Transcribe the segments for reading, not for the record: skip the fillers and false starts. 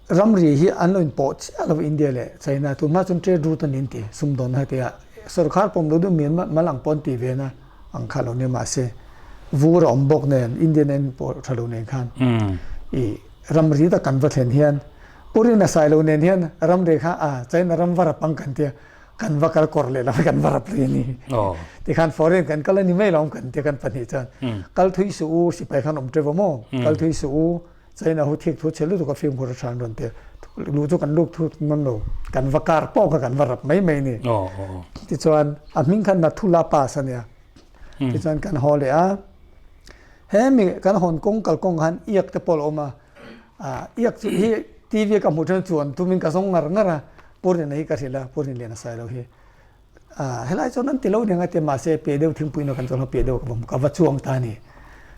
Ramri hi an lo inpawh chiah lo India leh China tun hma chuan trade route a ni an ti sumdawn na tia sorkar pawm lo deuh Myanmar mal ang pawh an ti ve na ang kha lo nia mahse vur a awm bawk nen India nen inpawh tha lo nen khan i ramri tak kan va thlen hian Purina Sailo nen hian ramri kha a China ram va rap ang kan tia kan va kal kawr leh lo kan va rap lui a ni tikhan foreign kan kal a ni mai lo kan tia kan pahnih chuan kal thui suh u sipai khan awm teuh maw kal thui suh u China hu thik thu chhe lutuk a fimkhur a than rawn ti luh chu kan luk thu nawn lo kan va kar pawh kha kan va rap mai mai ni tichuan a hming khan Nathula Pass a nia tichuan kan haw leh a hemi kan hawn kawng kal kawng khan iak te pawh a awm a iak chu hi TV ka hmuh then chuan tumin ka zawng ngar ngar a Purina hi ka hrilh a Purin lian a sai lo hi Helai chuan an ti lo nia ngaite mahse piah deuh thingpui ina kan chuan piah deuh ka va hmu ka va chuang ta a ni.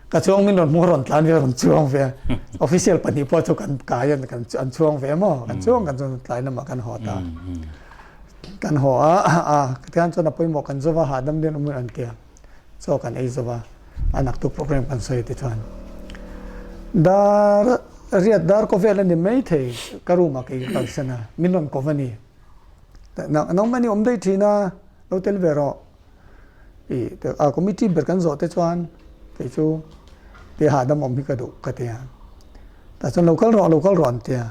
Ka chuang min rawn hmu a rawn tlan ve a rawn chuang ve a. Official pahnih pawh chu kan kai a kan an chuang ve maw kan chuang kan chuan tlai lamah kan haw ta. Kan haw a a tihian chuan a pawimawh kan zo va hahdam deuhin awm an tia chaw kan ei zo va a naktuk program kan sawi te chuan dar riat dar kaw vel a ni maithei ka room ah kei ka kalsan a min rawn kawm a ni. Nangmah ni awm daih thin a, lo tel ve rawh. I a committee ber kan zawh te chuan kei chu ti hahdam awm hi ka duh ka ti a. Tah chuan lo kal rawh lo kal rawh an ti a.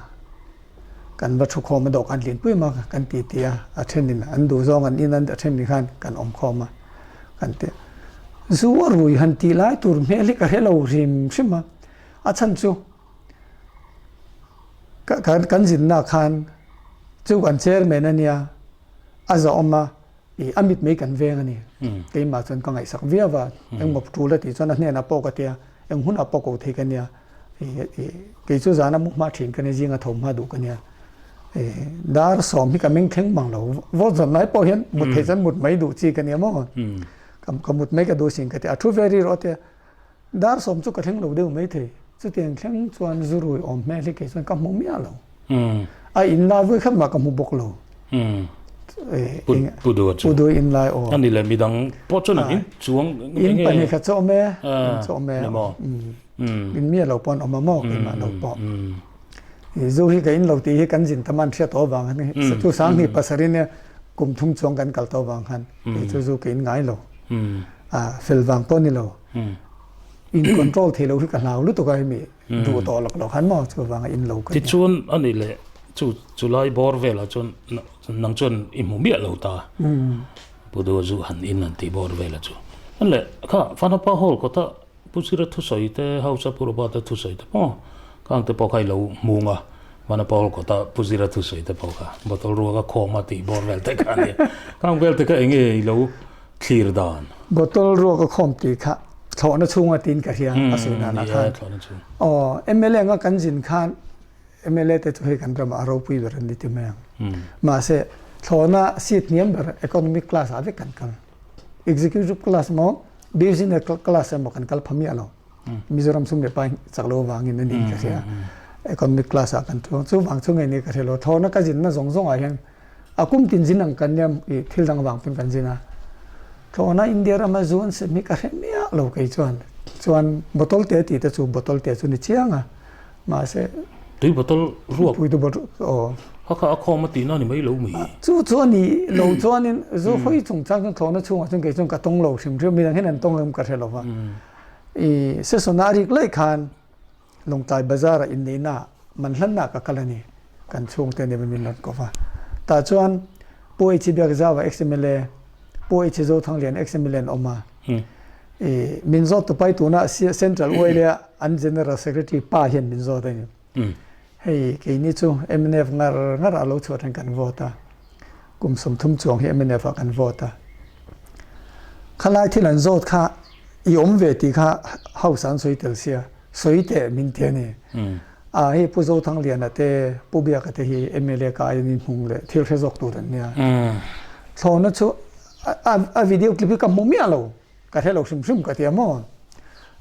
Kan va thu khawm a dawhkan hlinpui mak kan ti ti a, a thenin an duh zawng an in a, a then ni khan kan awm khawm a kan ti a. Zu a rui han tih lai tur hmel hi ka hre lo hrim hrim a, a chhan chu Kan zinna khan chu kan chairman a nia, a zahawm a, ih a mit mai kan veng a ni. Keimah chuan ka ngaihsak viau a, engmaw tul a tih chuan a hnenah pawh ka tia, eng hunah pawh ko thei ka nia, ih kei chu zana mu hma thin ka nia, zinga tho hma duh ka nia. Dar sawm hi ka meng thleng mang lo, vote zawn lai pawh hian mut theih chuan mut mai duh chi ka nia maw, ka mut mai ka duh sin ka ti, a thu ve ri rawh a tia. Dar sawm chu ka thleng lo deuh mai thei. Chutiang thleng chuan zu rui awm hmel hi kei chuan ka hmu miah lo. A in lai vui khat mah ka hmu bawk lo. Pu Dua chu. Pu Dua in lai aw. A ni le midang pawh chuan an in chuang In pahnih khat chu awm e. In chu awm e. In miah lo pawh an awm a maw keimah lo pawh. Zu hi ka in lo tih hi kan zin tam an hriat tawh avang khan chu Sanghnih pasarih nia kum thum chuang kan kal tawh avang khan kei chu zu ka in ngai lo. A fel vang pawh a ni lo. In control thei lo hi ka hlau lutuk a hemi duh tawh lawk lo khan maw chuvanga in lo ka nia. Tichuan a nih leh chu chulai bawr velah chuan nang chuan i hmu miah lo ta. Pu Dua zu han in han tih bawr velah chu. Chuan leh kha Vanapa Hall kawta Pu Sira thusawi te House a Pu Robert-a thusawi te pawh khang te pawh kha i lo hmung a. Vanapa Hall kawta Pu Zira thusawi te pawh kha bottle ruaka khawm a tih bawr vel te kha a nia. Khang vel te kha eng nge i lo thlir dan. Bottle ruak a khawm tih kha thlawhna chhunga tiin ka hria a sawi dan ah khan. Aw mla anga kan zin khan mla te chu hei kan ramah a ropui ber an ni ti mai ang. Mahse thlawhna seat hniam ber economic class ah vek kan kal. Executive class emaw business class emaw kan kal pha miah lo. Mizoram sum leh pai chak lo avangin a ni ka hria. Economic class ah kan chuang chuvang chu ngei ni ka hria lo. Thlawhna ka zinna zawng zawng ah hian A kum tin zin ang kan nia i thil dang vang pawn kan zin a. Thlawhna India rama zu an sem hi ka hre miah lo kei chuan. Chuan bottle te tih te chu bottle te chu ni chiang a. Mahse. Tui bottle ruak. Tui bottle aw. Kha kha a khawm a tihna a ni mai lo mi. Chu chu a ni lo chuanin zu hawi chungchang chuan thlawhna chhungah chuan kei chuan ka tawng lo hrim hrim. Midang hian an tawng em ka hre lo va. I session a rik laih khan Lawngtlai Bazar ah inneihna man hlanna ka kal a ni. Kan chhungte nen min rawn kawp a. Tah chuan Pu H Biakzauva ex-MLA, Pu H Zothanglian ex-MLA an awm a. I min zawt tu pai tuna Central YLA an General Secretary pa hian min zawt a ni. Hei keini chu mnf ngar ngar a lo chhuah then kan vote a. Kum 30 chuang hi mnf ah kan vote a. Khalai thil an zawt kha i awm ve tih kha house an sawi tel sia, sawi teh min ti a ni. A hei Pu Zothangliana te, Pu Biaka te hi mla ka aiin in hmung leh thil hre zawk tur an nia. Thlawhna chu a video clip hi ka hmu miah lo, ka hre lo hrim hrim ka ti a maw.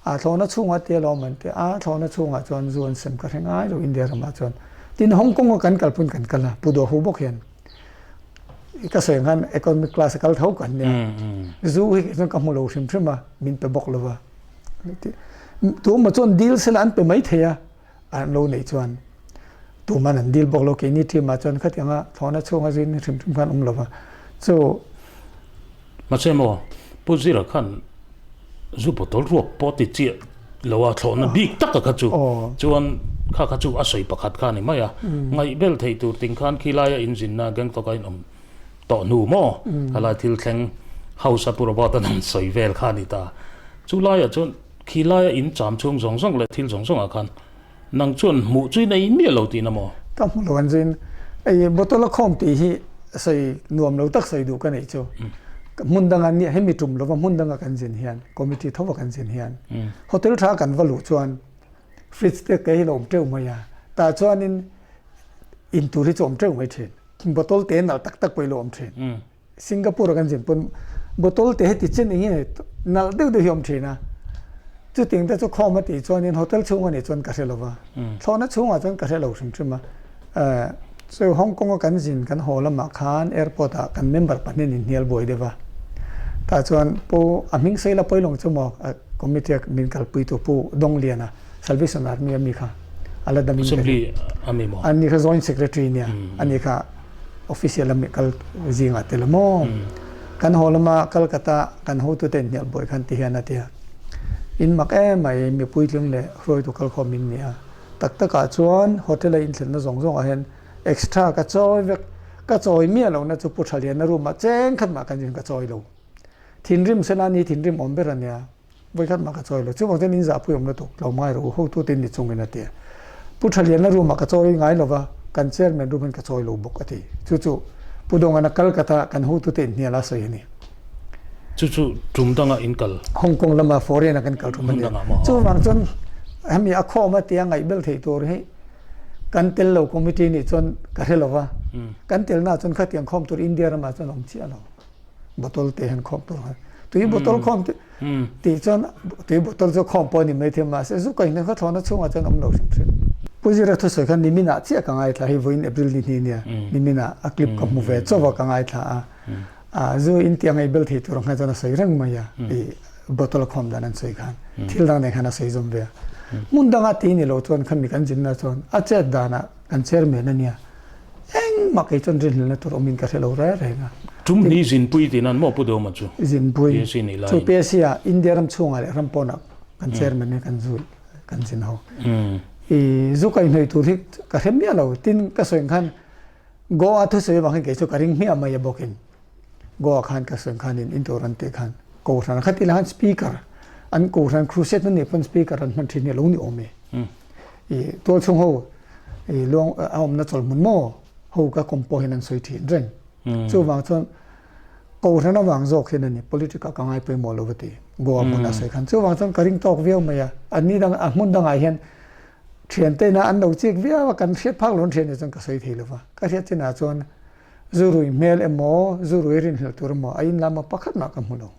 A thlawhna chhungah te alawm an ti a, thlawhna chhungah chuan zu an sem ka hre ngai lo India ramah chuan. Tin Hong Kong a kan kalpun kan kal a, Pu Duahu bawk hian. Ka sawi ang khan economic class a kal tho kan nia. Zu hi kei chuan ka hmu lo hrim hrim a, min pe bawk lo va. Tu emaw chuan deal sela an pe mai thei a, an lo neih chuan. Tuman an dil bawk lo keini team ah chuan khatianga thlawhna chhunga zin hrim hrim khan awm lo va chu. Mahse maw Pu Zira khan zu bottle ruak pawh ti chiah lo a thlawhna bik taka kha chu chuan kha kha chu a sawi pakhat kha a ni mai a, ngaihbel theih tur ting khan khilaia inzinna Gangtok a inawm tawh hnu maw khalai thil thleng House a Pu Robert an sawi vel kha a ni ta. Chu laiah chuan khilaia in cham chhung zawng zawng leh thil zawng zawngah khan Nang chuan hmuh chu i nei miah lo tihna maw? Ka hmu lo an zin. Ei bottle a khawm tih hi sawi nuam lo tak sawi duh ka neih chu. Hmun danga nia hemi tum lova hmun danga kan zin hian committee thova kan zin hian hotel tha kan va luh chuan fridge te kei hi lo awm teuh mai a. Tah chuanin in tur hi chu awm teuh mai thin. Bottle te nalh tak tak pawh hi lo awm thin. Singapore a kan zin pawn bottle te heti chen eng nge nalh deuh deuh hi a awm thin a, chutiang te chu khawm a tih chuanin hotel chhung a nih chuan ka hre lo va, thlawhna chhungah chuan ka hre lo hrim hrim a, chu Hong Kong a kan zin kan haw lamah khan airport ah kan member pahnih in hnial buai deuh va, tah chuan pu a hming sawi la pawilawng chu maw committee a min kalpui tu Pu Dongliana Salvation Army a mi kha a la dam in ka hria, ani kha joint secretary nia ani kha. Official a kal zingah tel a maw? Kan haw lama Calcutta kan hotute inhnial buai khan ti hian a ti a. In mak em mai, mi puitling leh hruaitu kalkhawm in ni a. Tak takah chuan hotel a inthlenna zawng zawngah hian extra ka chawi vek, ka chawi miah lohna chu Pu Thaliana room ah cheng khat mah kan zin ka chawi lo. Thinrim sela ni thinrim awm ber a nia. Vawikhat mah ka chawi lo. Chuvang chuan in zahpui awm lutuk lo ngai rawh u, hotute in ni chungin a ti a. Pu Thaliana room ah ka chawi ngai lo va, kan chairman room hian ka chawi lo bawk a ti. Chu chu Pu Dawngana Calcutta kan hotute inhnial a sawi a ni. Chu chu tum dangah in kal? Hong Kong lama foreign a kan kal tum a ni. Chuvang chuan hemi a khawm a tia ngaihbel theih tur hi kan tel lo committee nih chuan ka hre lo va, kan telnaah chuan khatiang khawm tur India ramah chuan a awm chiah lo. Bottle te hian khawm tur khan tui bottle khawm tih chuan tui bottle chu khawm pawh a ni mai thei mahse zu ka inhne kha thlawhna chhungah chuan awm lo hrim hrim. Pu Zira thusawi khan niminah chiah ka ngaithla hei vawiin April ni hnih nia niminah a clip ka hmu ve chauh a ka ngaithla a zu in tih a ngaihbel thei tur ang khan chuan a sawi reng mai a i bottle khawm dan an sawi khan thil dang nen khan a sawi zawm ve a hmun danga ti ni lo chuan khami kan zinna chuan a chet danah kan chairman a nia Engmah kei chuan rinhlelhna tur awmin ka hre lo reng reng a. Tum hi zinpui tih nan maw Pu Dawma chu? Zinpui. PSC nih laiin. Chu PSC ah India ram chhungah leh ram pawnah kan chairman hi kan zui kan zin ho. I zu kaihhnawih tur hi ka hre miah lo. Tin ka sawi ang khan Goa thusawi avang hian kei chu ka ring hmiah mai a bawkin. Goa khan ka sawi ang khanin intur an tih khan Kohhran kha ti la khan speaker an Kohhran crusade na nih pawn speaker an hman thin hi a lo ni awm e. I tual chhung ho i luang a awmna chawlhmun maw ho ka kawm pawh hian an sawi thin reng. Chuvang chuan Kohhran avang zawk hian a ni politic ah ka ngai pawimawh lo va ti Goa hmun a sawi khan. Chuvang chuan ka ring tawk viau mai a, an ni dang a hmun dangah hian thiante ina an lo chik viau a kan hriat phak lo an thian nih chuan ka sawi thei lo va. Ka hriat chinah chuan Zu rui hmel emaw, zu rui rinhlelh tur emaw a inlama pakhat mah ka hmu lo.